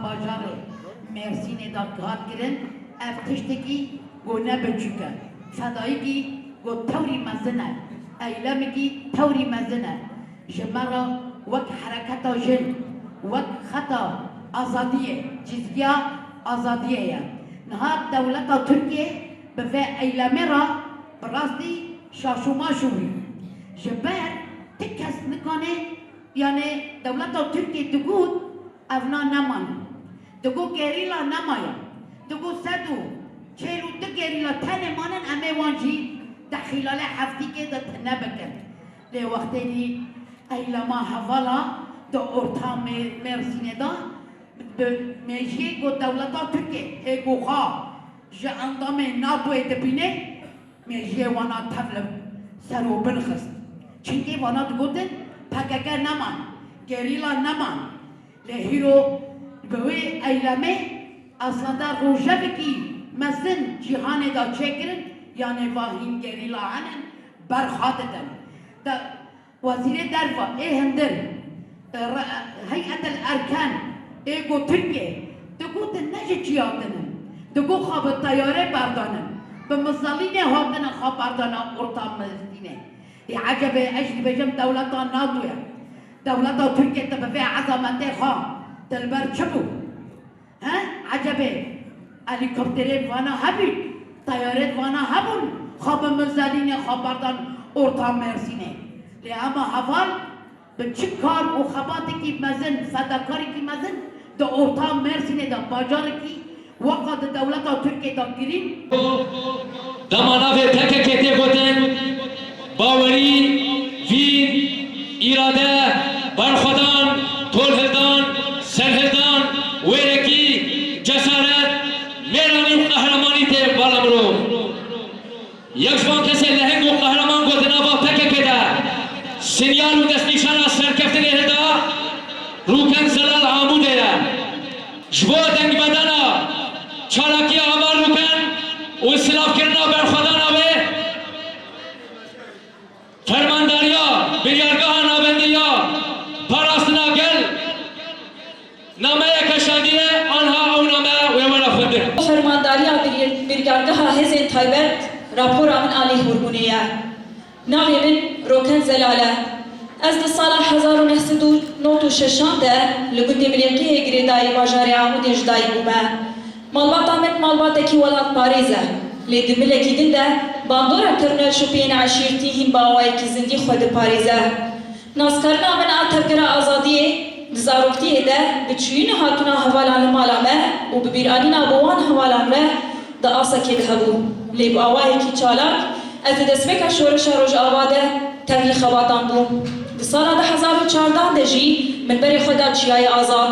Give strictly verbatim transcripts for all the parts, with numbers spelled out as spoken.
Bajarê Mêrsînê de hat kirin, ev tiştekî ku ne biçûk e. Fedayîkî ku tewrî mezin e. Eylemekî tewrî mezin e. Ji me re wek hereketa jin, wek xeta azadiyê, çizgiya azadiyê ye. Niha dewleta Tirkiyê bi vê eylemê re bi rastî şaş û maş bû. Ji ber ti kes nikane, yanê dewleta Tirkiyê digot, evna neman. Digot gerîla nemaye. Digot sed û çil û du gerîla tenê manin, em ê wan jî di xîlalê heftîkê de tune bikin. Lê wextê nî eylema hevala di orta Mê-, Mêrsînê de bi mêjiyê ku dewleta Tirkiyê hê ku xwe ji endamên NATOyê dibîne, mêjiyê wana tev li ser û bin xist. Çimkî wana digotin P K K neman, gerîla neman. Lê hîro bi wê eylemê aslında rojevekî mezin cîhanê de çêkirin, yanê va hîn gerîla henin berxwe didin. De, Wezîrê Derve ê hundir, e, re-, Heyet el Erkan ê ku Tirkiyê digotin ne ji çiya din in. Digot xwe bi teyarê berdanin. Bi mizelînê hatine xwe berdana orta Mêrsînê. Ê ecebê ez jî dibêjim dewleta NATO ye. Dewleta Tirkiyê te bi vê ezametê xwe te li ber çi bû? He? Ecebê helîkopterên vana hebûn, teyarên vana hebûn, xwe bi mizelînê xwe berdan orta Mêrsînê. Lê ema heval bi çi kar û xebatekî mezin, fedakarîkî mezin di orta Mêrsînê de bajarekî weka di dewleta Tirkiyê de girîn. Dema navê P K K tê gotin, bawerî, vîn, îrade, berxwedan, tolhildan, serhildan, wêrekî, cesaret, mêranî û qehremanî tê bala mirov. Yek ji van kesên leheng û qehreman ku di nava P K K de sinyal û destnîşana serkeftinê hilda, Rûken Zelal Amûdê ye. Ji bo dengvedana çalakiya ava Rûken û silavkirina berxwedana wê, Fermandariya Biryargeha Navendî ya Parastina Gel nameyeke şandiye, anha ew name wê were xwendin. Fermandariya Bir-, Biryargeha Hêzên Taybet rapora min a lêhûrbûnê ye. Navê min Roken Zelal e. Ez di sala hezar û neh sed û nod û şeşan de li gundê Milêqiyê girêdayî bajarê Amûdê ji dayik bûme. Malbata min malbatekî welatparêz e, lê di milekî din de bandora kirina çûpiyên eşîrtî hîn bi awayekî zindî xwe diparêze. Naskarina min a tevgera azadiyê di zaroktiyê de bi çûyîn û hatina hevalan li mala me û bi bîranîna bi wan hevalan re di asekê de hebû. Lê bi awayekî çalak ez di destpêka şoreşa Rojava de tevlî xebatan bûm. Di sala du hezar û çardeh de jî min berê xwe da çiyayê azad.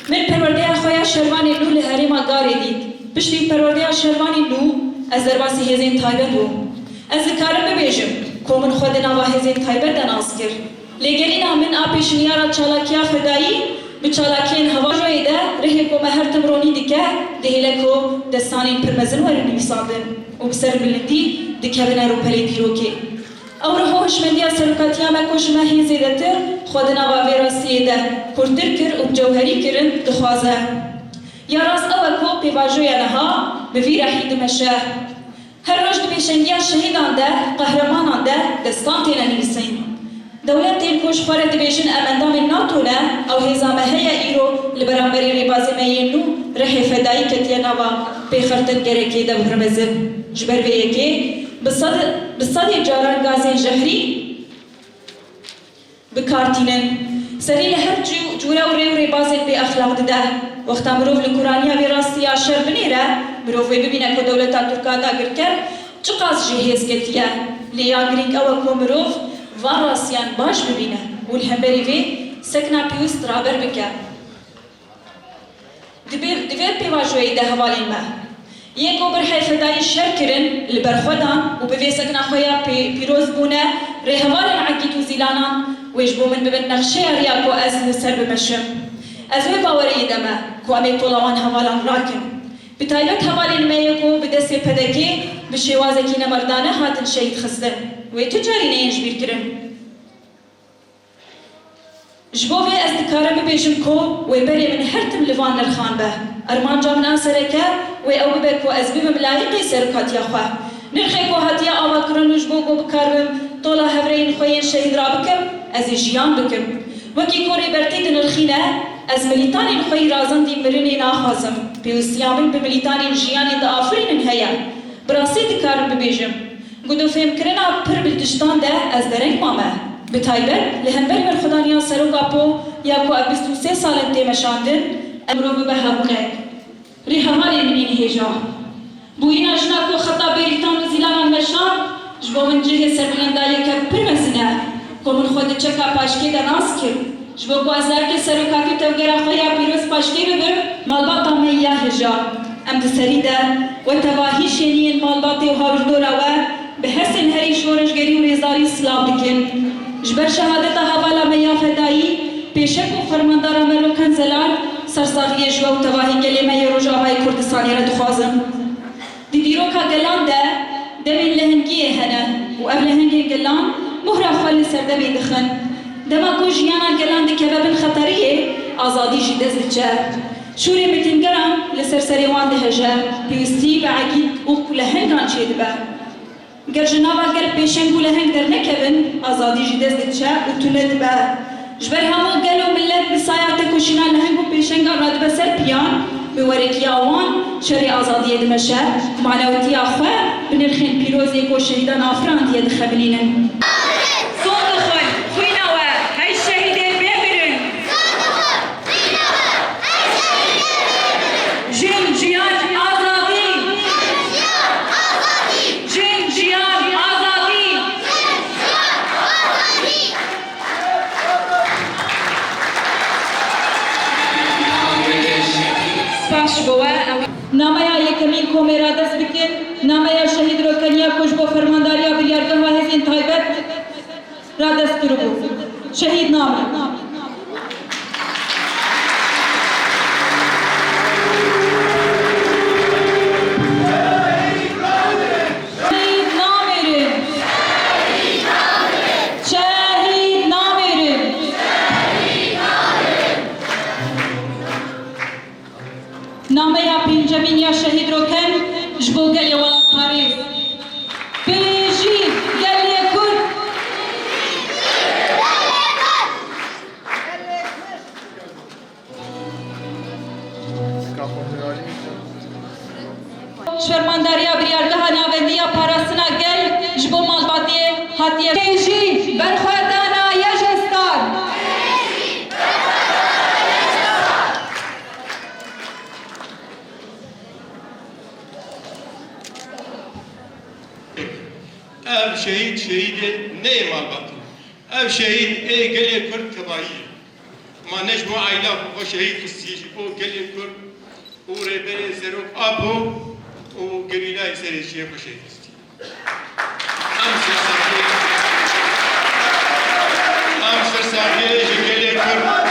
Min perwerdeya xwe ya şervanên nû li herêma Garê dît. Piştî perwerdeya şervanên nû, ez derbasî hêzên taybet bûm. Ez dikarim bibêjim ku min xwe di nava hêzên taybet de nas kir. Lêgerîna min a pêşniyara çalakiya fedayî bi çalakiyên hevajoyê de rihê ku me her tim ronî dike, dihêle ku destanên pir mezin werin nivîsandin û bi ser bilindî dikevine rûpelê dîrokê. Ew rih û hişmendiya serokatiya me ku ji me hê zêdetir xwe di nava vê rastiyê de kûrtir kir û bi cewherî kirin dixwaze. Ya rast ew e ku pêvajoya niha bi vî rehî dimeşe. Her roj di pêşengiya şehîdan de, qehremanan de destan têne nivîsîn. Dewletên ku ji xwe re dibêjin em endamên NATO ne, ew hêza me heye îro li beramberî rêbazê me yên nû rihê fedayî ketiye nava pêxirtingerekê dev pir mezin. Ji ber vê yekê bi sed, bi sedê caran gazên jehrî bi kar tînin. Serî li her cû-, cûre û rê û rêbazên bêexlaq dide. Wexta mirov li kuraniya vê rastiya şer binêre, mirov wê bibîne ku dewleta Tirk a dagirker çiqas jê hêz ketiye. Lê ya girîng ew e ku mirov van rastiyan baş bibîne û li hemberî vê sekna pêwist raber bike. Di vê, di vê pêvajoyê de hevalên me, yên ku bi rihê fedayî şer kirin, li ber xwe dan û bi vê sekna xwe ya pê-, pîroz bûne, rêhevalên Egîd û Zîlanan wê ji bo min bibin nexşeya riya ku ez li ser bimeşim. Ez wê baweriyê de me ku em ê tola wan hevalan rakin. Bi taybet hevalên me yê ku bi destê P D K'ê bi şêwazekî nemerdane hatin şehîd xistin. Wê tu carî neyên ji bîr kirin. Ji bo vê ez dikarim bibêjim ku wê berê min her tim li van nirxan be. Armanca min a sereke wê ew bibe ku ez bibim layiqê serokatiya xwe. Nirxê ku hatiye avakirin û ji bo ku bikaribim tola hevrêyên xwe yên şehîd rabikim, ez ê jiyan bikim. Wekî ku Rêbertî dinirxîne, ez milîtanên xwe yî razandî mirinê naxwazim. Pêwistiya min bi milîtanên jiyanê diafirînin heye. Bi rastî dikarim bibêjim, ku di fêmkirina pir bi tiştan de ez dereng mame. Bi taybet li hember berxwedaniya Serok Apo ya ku ev bîst û sê sal in tê meşandin, em mirov bibe hebûnek. Rêhevalên min ên hêja. Bûyîna jina ku xeta Bêrîtan û Zîlanan meşand, ji bo min cihê serbilendayeke pir mezin e, ku min xwe di çeka paşkê de nas kir. Ji bo ku ez layekê serokatî û tevgera xwe ya pîroz paşkê bibim, malbata me ya hêja. Em di serî de we tevahî şêniyên malbatê û hawirdora we bi hesên herî şoreşgerî û rêzdarî silav dikin. Ji ber şehadeta hevala me ya fedayî, pêşek û fermandara me Roken Zelal, sersaxiyê ji we û tevahî gelê me yê Rojavayê Kurdistanê re dixwazim. Di dîroka gelan de demên lehengiyê hene û ev lehengên gelan mohra xwe li serdemê dixin. Dema ku jiyana gelan dikeve bin xeteriyê, azadî jî dest diçe. Şûrê mitingeran li ser serê wan diheje, pêwîstî bi egîd û lehengan çêdibe. Ger ji nava gel pêşeng û leheng dernekevin, azadî jî dest diçe û tune dibe. Ji ber hemû gel û milet bi saya tekoşîna leheng û pêşengan radibe ser piyan, bi werekiya wan şerê azadiyê dimeşe, manewitiya xwe bi nirxên pîroz ê ku şehîdan afirandiye dixebinînin. Zor dixwin, xwîna we hey şehîdê bê mirin. Jin, jiyan, azadî! Jin, jiyan, azadî! Spas ji bo we. Nameya yekemîn komê radest bikin. Nameya Şehîd Rokeniya ku ji bo Fermandariya Biryargeha Hêzên Taybet radest kiribû. Şehîd name. Şehîd namêrin. Şehîd namêrin. Nameya pêncemîn ya Şehîd Roken ji bo gelê welatparêz. Bijî gelê Kurd! Ji Fermandariya Biryargeha Navendî ya Parastina Gel ji bo malbatiyê hatiye. Bijî berxwedana Yejestar! Ev şehîd, şehîdê ne yê malbatê. Ev şehîd ê gelê Kurd tevahî ye. Ma ne ji bo aîla xwe, xwe şehîd xistî, ji bo gelê Kurd û Rêberê Serok Apo û gerîlayê serê çiyê xwe şehîd xistî. Em sersaxiyê, em sersaxiyê ji gelê Kurd.